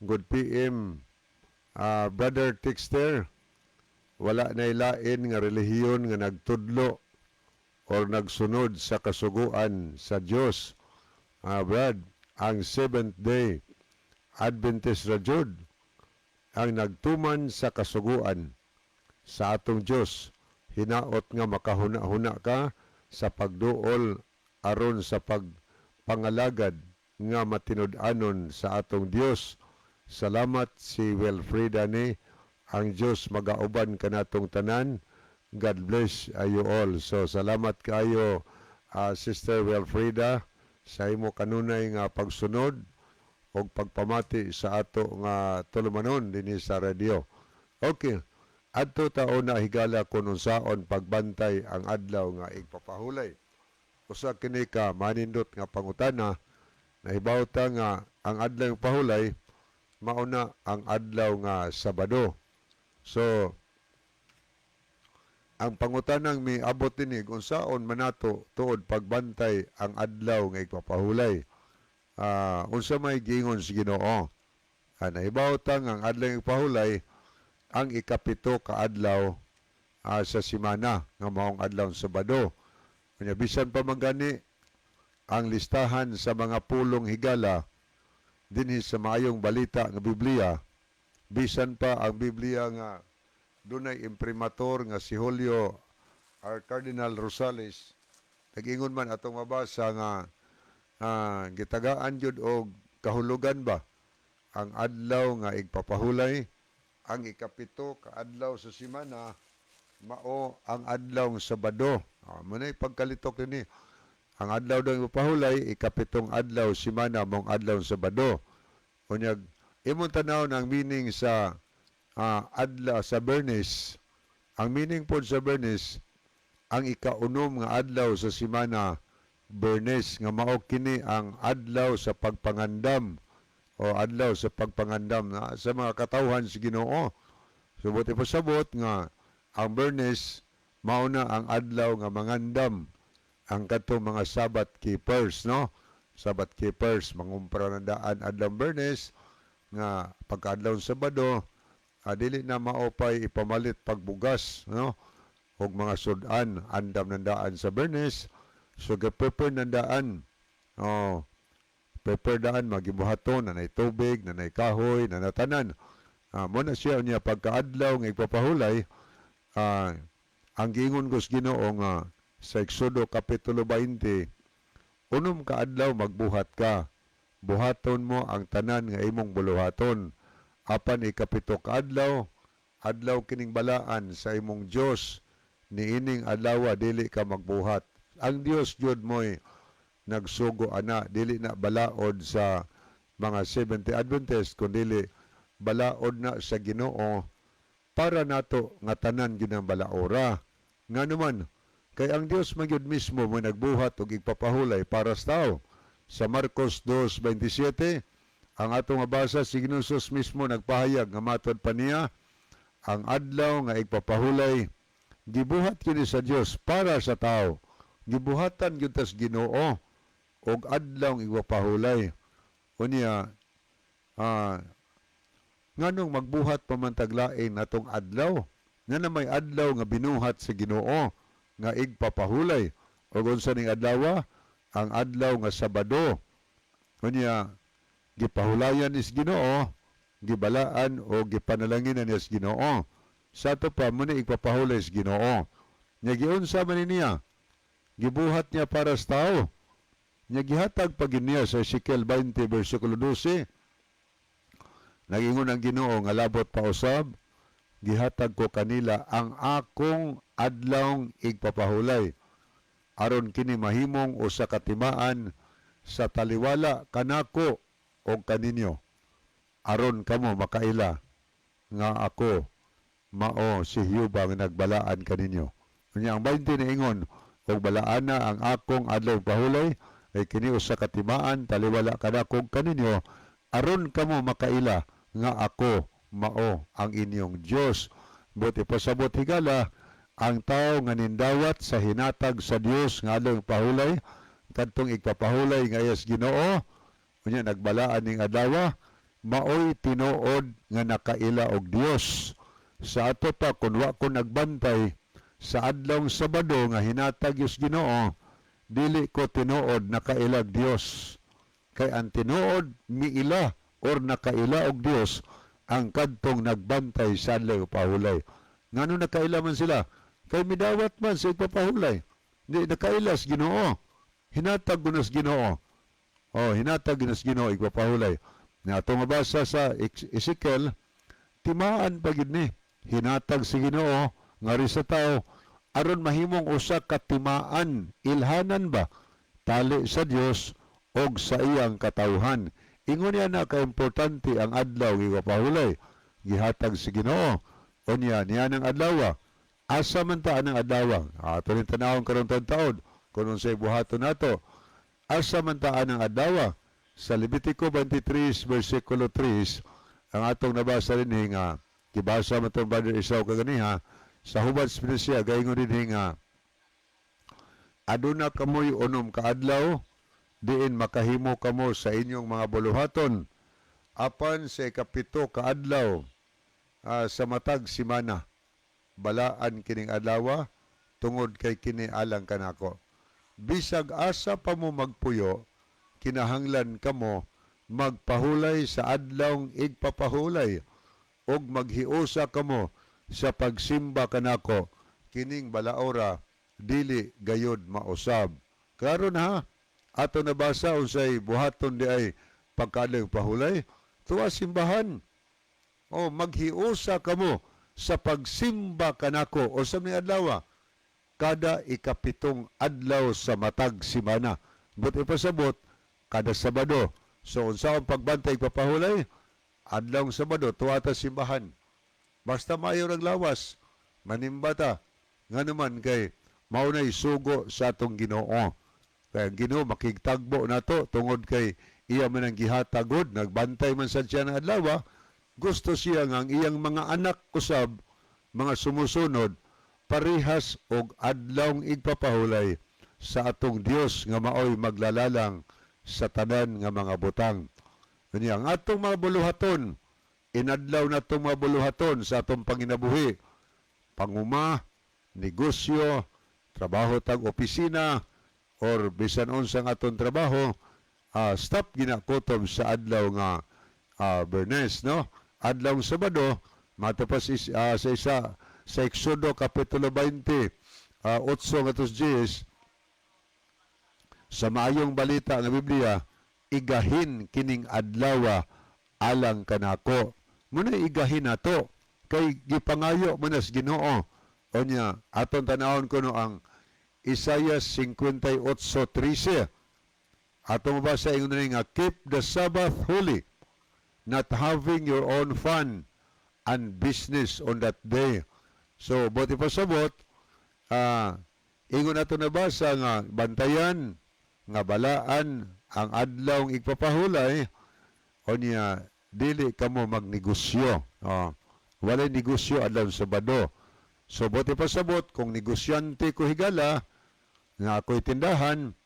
Good PM, Brother Tixter. Wala na ilain nga relihiyon nga nagtudlo or nagsunod sa kasuguan sa Dios. Brad, ang Seventh Day Adventist ra jud ang nagtuman sa kasuguan sa atong Dios. Hinaot nga makahuna-huna ka sa pagduol aron sa pagpangalagad nga matinud-anon sa atong Dios. Salamat, si Wilfrida ni. Ang Dios magauban kanatong tanan. God bless you all. So salamat kayo, Sister Wilfrida, sa imo kanunay nga pagsunod og pagpamati sa ato nga tulumanon dinhi sa radio. Okay. Adto ta una, higala, kung unsaon pagbantay ang adlaw nga igpapahulay. Usa kini ka manindot nga pangutana. Nahibaw ta nga ang adlaw pahulay mauna ang adlaw nga Sabado. So ang pangutanang miabot dinhi, unsaon man nato tuod pagbantay ang adlaw nga igpapahulay? Unsa may giingon sa Ginoo? Nahibaw ta nga ang adlaw nga igpahulay ang 7 ka adlaw sa simana nga maong adlaw sa Sabado. Unya bisan pa man gani ang listahan sa mga pulong, higala, dinhi sa Maayong Balita nga Biblia, bisan pa ang Biblia nga dunay imprimatur nga si Julio R. Cardinal Rosales, nag-ingon man atong mabasa nga gitagaan jud og kahulugan ba ang adlaw nga igpapahulay, ang 7 ka adlaw sa simana. Mao ang adlaw nga Sabado. Ah, mao na pagkalitok ini. Ang adlaw daw ipahulay, ikapitong adlaw simana mong adlaw Sabado. Unyag imong tanaw ang meaning sa adlaw sa Bernes. Ang meaning pod sa Bernes, ang ikaunom nga adlaw sa simana, Bernes, nga mao kini ang adlaw sa pagpangandam o adlaw sa pagpangandam na sa mga katawhan sa Ginoo. Subot ipasabot nga ang Bernes mao na ang adlaw nga mangandam ang katong mga Sabbath keepers, no? Sabbath keepers mangumpra ng daan adlaw Bernes nga pagkaadlaw sa Sabado, dili na maopay ipamalit pagbugas, no? Og mga sudan andam ng daan sa Bernes, so ga-prepare ng daan, oh, prepare daan magibuhaton nanay tubig, nanay kahoy, nanatanan. Mo na siya niya pagkaadlaw nga ipapahulay, ang giingon ko sa Ginoo nga sa Exodo kapitulo 20, 6 ka adlaw magbuhat ka, buhaton mo ang tanan nga imong buluhaton, apan 7 ka adlaw, adlaw kining balaan sa imong Dios, niining adlaw dili ka magbuhat. Ang Dios jud mo'y nagsugo ana, dili na balaod sa mga Seventh-day Adventist, kundili balaod na sa Ginoo para nato nga tanan ginang balaora. Nga naman, kay ang Dios magyud mismo mo nagbuhat og igpapahulay para sa tao. Sa Marcos 2:27, ang atong mabasa, si Ginoong Jesus mismo nagpahayag nga matod pa niya, ang adlaw nga igpapahulay gibuhat kini sa Dios para sa tao. Gibuhatan gyud tas Ginoo og adlaw igpapahulay. Unya, nganong magbuhat pa man taglain atong adlaw? Nga na may adlaw nga binuhat sa Ginoo nga igpapahulay. Og unsa ning adlaw? Ang adlaw nga Sabado. Unya, gipahulayan is Ginoo, gibalaan o gipanalanginan is Ginoo. Sa ato pa mo ni igpapahulay is Ginoo. Nya giunsa man niya? Gibuhat niya para sa tao. Nya gihatag pa gyud niya sa Ezekiel 20 versikulo 12. Nagingon ang Ginoo nga labot pa usab, gihatag ko kanila ang akong adlawng igpapahulay aron kini mahimong usa ka timaan sa taliwala kanako og kaninyo, aron kamo makaila nga ako mao si Jehova nga nagbalaan kaninyo. Unya ang 20 niingon, og balaana ang akong adlaw pahulay ay kini usa ka timaan taliwala kanako og kaninyo, aron kamo makaila nga ako mao ang inyong Dios. Buot ipasabot, higala, ang tao nga nindawat sa hinatag sa Dios nga adlaw pahulay, kadtong igpapahulay nga iyas Ginoo, unya nagbalaan ning adlaw, maoy tinuod nga nakaila og Dios. Sa ato pa, kun wa ko nagbantay sa adlawng Sabado nga hinatag yus Ginoo, dili ko tinuod nakailag Dios. Kay ang tinuod miila or nakaila og Dios ang kadtong nagbantay sa adlaw pahulay. Ngano nakaila man sila? Kay midawat man sa igpapahulay. Di nakaila sa Ginoo. Hinatag ko sa Ginoo. Oh, hinatag na sa Ginoo igpapahulay. Na atong mabasa sa Ezekiel, timaan pa gid ni hinatag sa Ginoo ngari sa tao aron mahimong usa ka timaan, ilhanan ba, tali sa Dios og sa iyang katawhan. Ingon niya na kaimportante ang adlaw igpapahulay gihatag sa Ginoo. Unya niya ng adlaw, asa man ta ang adlaw? Ato rin tanawon karon taon kung unsay buhaton nato. Asa man ta ang adlaw? Sa Levitico 23 versikulo 3 ang atong nabasa rin nga gibasa man tong Brother Isaw kaganiha sa hubad sa siya, gaingon din nga aduna kamoy 6 ka adlaw diin makahimo kamo sa inyong mga buluhaton, apan sa 7 ka adlaw sa matag simana, balaan kining adlaw tungod kay kini alang kanako. Bisag asa pa mo magpuyo, kinahanglan kamo magpahulay sa adlawng igpapahulay ug maghiusa kamo sa pagsimba kanako. Kining balaora dili gayod mausab. Klaro na ha, ato nabasa unsay buhaton di ay pagkaadlaw pahulay, tuwa simbahan o maghiusa kamo. Sa pagsimba kanako. O sa may adlaw? Kada ikapitong adlaw sa matag simana. But ipasabot, kada Sabado. So, unsa ang pagbantay papahulay? Adlaw Sabado, tuwa ta simbahan. Basta maayo ang lawas, manimba ta. Nga naman kay mao na'y sugo sa atong Ginoo. Kay ang Ginoo makigtagbo nato tungod kay iya man ang gihatagod, nagbantay man sa siya ng adlaw, gusto siya nga ang iyang mga anak usab, mga sumusunod, parehas og adlawng igpapahulay sa atong Dios nga maoy maglalalang sa tanan nga mga butang. Kanya ang atong mga buluhaton, inadlaw na itong mga buluhaton sa atong panginabuhi, panguma, negosyo, trabaho tag opisina, or bisan unsang atong trabaho, stop ginakutob sa adlaw nga Bernes, no? Adlaw Sabado, matapas sa isa sa Exodo Kapitulo 20, 8 ngadto 10, sa Maayong Balita nga Biblia, "Igahin kining adlawa alang kanako." Muna igahin nato kay gipangayo man nas Ginoo. Unya aton tanawon kuno ang Isaiah 58:13. Atong mabasa, ingon nga, "Keep the Sabbath holy, not having your own fun and business on that day." So, buot ipasabot, ingon ato nabasa nga bantayan nga balaan ang adlaw igpapahulay, unya dili kamo magnegosyo. Oh, walay negosyo adlaw Sabado. So buot ipasabot, kung negosyante ko, higala, nga ako'y tindahan,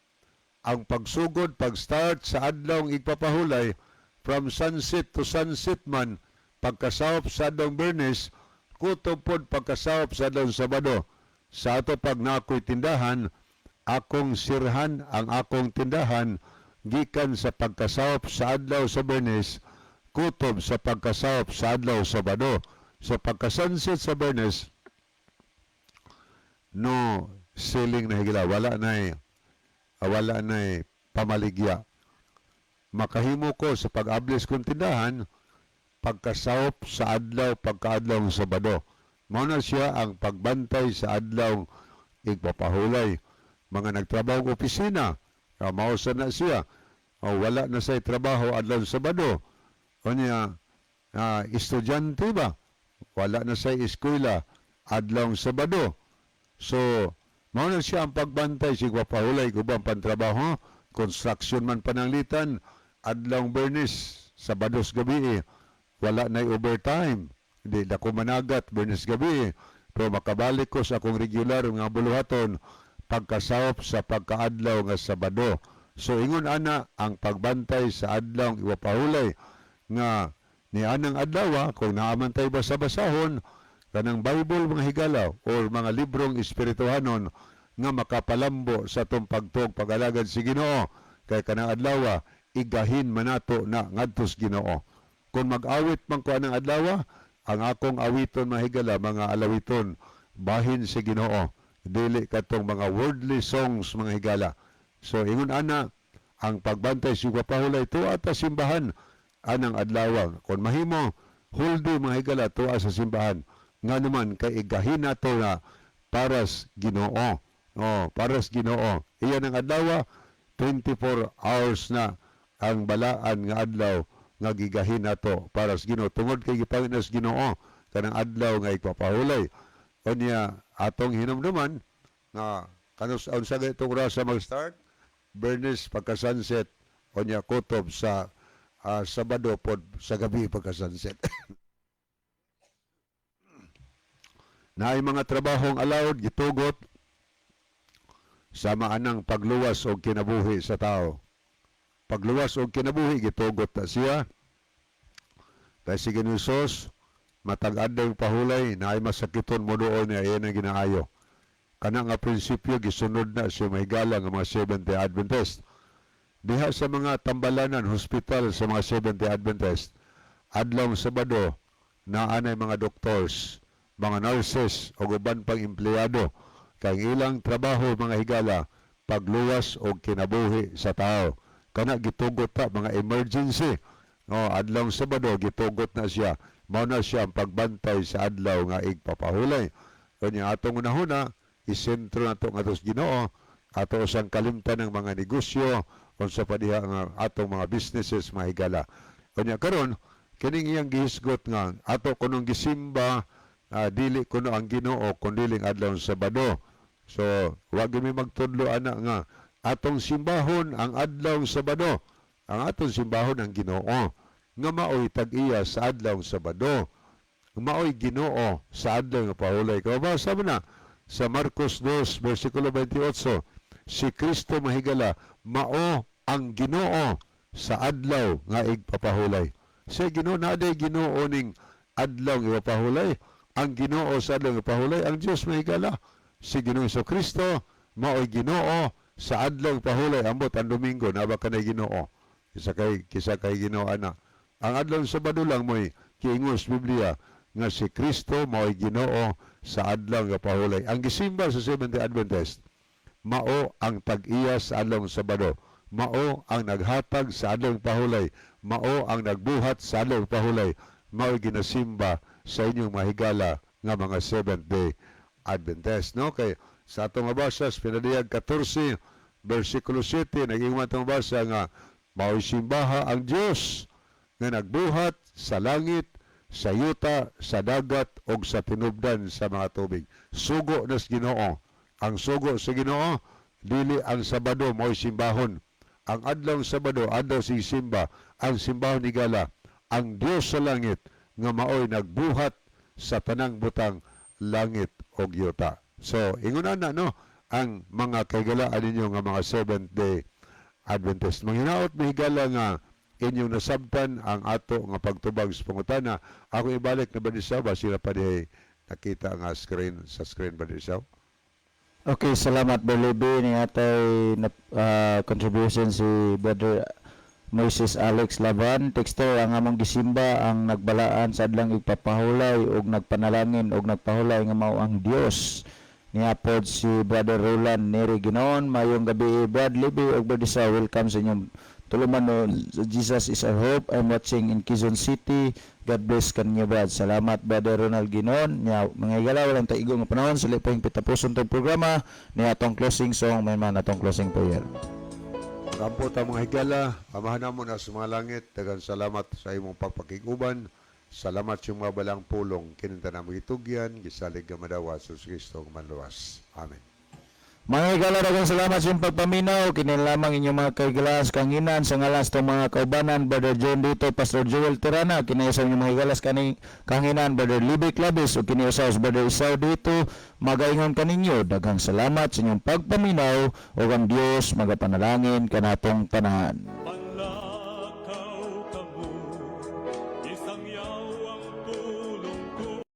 ang pagsugod, pag-start sa adlaw igpapahulay, from sunset to sunset man, pagkasawop sa adlaw Bernes, kutob pod pagkasawop sa adlaw Sabado. Sa ato pag na ako'y tindahan, akong sirhan ang akong tindahan gikan sa pagkasawop sa adlaw sa Bernes, kutob sa pagkasawop sa adlaw Sabado. Sa pagkasunset sa Bernes, no selling na, higala, wala na pamaligya. Makahimo ko sa pag-ablis kong tindahan pagkasawop sa adlaw pagkaadlaw ng Sabado. Mao na siya ang pagbantay sa adlaw igpapahulay. Mga nagtrabaho og opisina, mao sa na siya. O, wala na sa trabaho adlaw Sabado. Unya, estudyante ba? Wala na sa eskwela adlaw Sabado. So, mao na siya ang pagbantay sa igpapahulay ubang pantrabaho, construction man pananglitan, adlaw Bernes, Sabados gabi, wala na overtime. Hindi na ko managat Bernes gabi. Pero makabalik ko sa akong regular nga buluhaton pagkasawop sa pagkaadlaw nga Sabado. So ingon ana ang pagbantay sa adlaw igpapahulay nga ni anang adlaw, kung naaman tay basa-basahon kanang Bible, mga higala, or mga librong espirituhanon nga makapalambo sa atong pagtuo, pag-alagad si Ginoo, kay kanang adlaw igahin manato na ngadtos Ginoo. Kung mag-awit man ko anang adlaw, ang akong awiton, mga higala, mga alawiton bahin si Ginoo, dili katong mga worldly songs, mga higala. So ingon ana ang pagbantay sa pahulay, tuwa ta simbahan anang adlaw. Kung mahimo, whole day, mga higala, tuwa sa simbahan, nga naman kay igahin nato na paras Ginoo. Oh, paras Ginoo. Iyan ang adlaw, 24 hours na ang balaan nga adlaw nga gigahin nato para sa Ginoo tungod kay gipanginas Ginoo kanang adlaw nga igpapahulay. Unya atong hinumduman nga kanus unsa itong oras mag-start? Bernes pagka sunset, unya kutob sa Sabado pod sa gabi pagka sunset. Naay mga trabahong allowed, gitugot sama anang pagluwas og kinabuhi sa tao. Pagluwas og kinabuhi, gitugot na siya. Kay si Ginoo, matag adlaw pahulay, naay masakiton mo doon niya, iyan ang ginaayo. Kana nga prinsipyo gisunod na siya, mahigala, nga mga Seventh-day Adventist. Diha sa mga tambalanan, hospital sa mga Seventh-day Adventist, adlaw Sabado, naanay mga doctors, mga nurses, o uban pang empleyado. Kay ang ilang trabaho, mga higala, pagluwas og kinabuhi sa tao. Kana gitugot ta mga emergency. No, adlaw Sabado gitugot na siya. Mao na siya ang pagbantay sa adlaw nga igpapahulay. Kanya atong unahuna, isentro nato nga sa Ginoo, ato usang kalimtan ng mga negosyo unsa pa diha nga atong mga businesses, mga higala. Kanya karon kining iyang gihisgot nga ato kunong gisimba, dili kuno ang Ginoo kun dili ang adlaw sa Sabado. So, wag mi magtudlo ana nga atong simbahon ang adlaw Sabado. Ang atong simbahon ang Ginoo nga maoy tag-iya sa adlaw Sabado. Maoy Ginoo sa adlaw nga pahulay. Kabasa mo na sa Marcos 2 versikulo 28, si Kristo, mahigala, mao ang Ginoo sa adlaw nga igpapahulay. Sa Ginoo na day Ginoo ning adlaw nga igpapahulay. Ang Ginoo sa adlaw nga pahulay ang Dios, mahigala. Si Ginoo Kristo maoy Ginoo sa adlaw pahulay. Ambot ang Domingo na ba kanay Ginoo? Kisa kay Ginoo ana. Ang adlaw sa Sabado lang mo'y kiingos Biblia nga si Kristo maoy Ginoo sa adlaw nga pahulay. Ang gisimba sa Seventh-day Adventist mao ang tag-iya sa adlaw Sabado, mao ang naghatag sa adlaw pahulay, mao ang nagbuhat sa adlaw pahulay, mao'y ginasimba sa inyong mahigala nga mga Seventh Day Adventist, no? Kay sa atong mabasa sa Pinadiyag 14 versikulo 7, naging atong mabasa nga mao'y simbaha ang Dios nga nagbuhat sa langit, sa yuta, sa dagat ug sa tinubdan sa mga tubig. Sugo nas Ginoo. Ang sugo sa Ginoo dili ang Sabado mao'y simbahon. Ang adlaw Sabado adlaw si simba, ang simbahon higala ang Dios sa langit nga maoy nagbuhat sa tanang butang langit ug yuta. So, ingon ana no ang mga kaigalaan ninyo nga mga Seventh Day Adventist. Manghinaot, mahigala, nga inyong nasabtan ang ato nga pagtubag sa pangutana. Ako ibalik na ba ni ba sila pa di nakita nga screen sa screen ba di siya? Okay, salamat, Berlibe ni atay na contribution si Brother Moises Alex Laban. Texter, ang among gisimba ang nagbalaan sa adlang igpapahulay ug nagpanalangin ug nagpahulay nga mao ang Dios. Niapod si Brother Roland Neri Ginoon. Mayong gabi, Brad Libby ug Brother Isa, welcome sa inyong tulumanon. Jesus is our hope. I'm watching in Quezon City. God bless kanyo, Brad. Salamat, Brother Ronald Ginon. Nya, mga higala, walang taigo nga panahon. Suli pa yung pitapuson tong programa. Ni atong closing song, may man atong closing prayer. Kampo ta, mga higala, Amahan namo na sa mga langit, daghang salamat sa imong pagpakiguban. Salamat sa mga balang pulong kininta na gitugyan, gisalig nga madawa sa Kristo ang manluwas. Amen. Mga higala, daghang salamat sa inyong pagpaminaw. Kini lamang inyong mga kaigalas kanginan sa ngalan sa mga kaubanan, Brother John Dito, Pastor Joel Tirana, kini sa inyong mga higalas kani kanginan, Brother Libby Clavis, ug kini sa Brother Isao Dito, magaingon kaninyo, daghang salamat sa inyong pagpaminaw ug ang Dios magapanalangin kanatong tanan.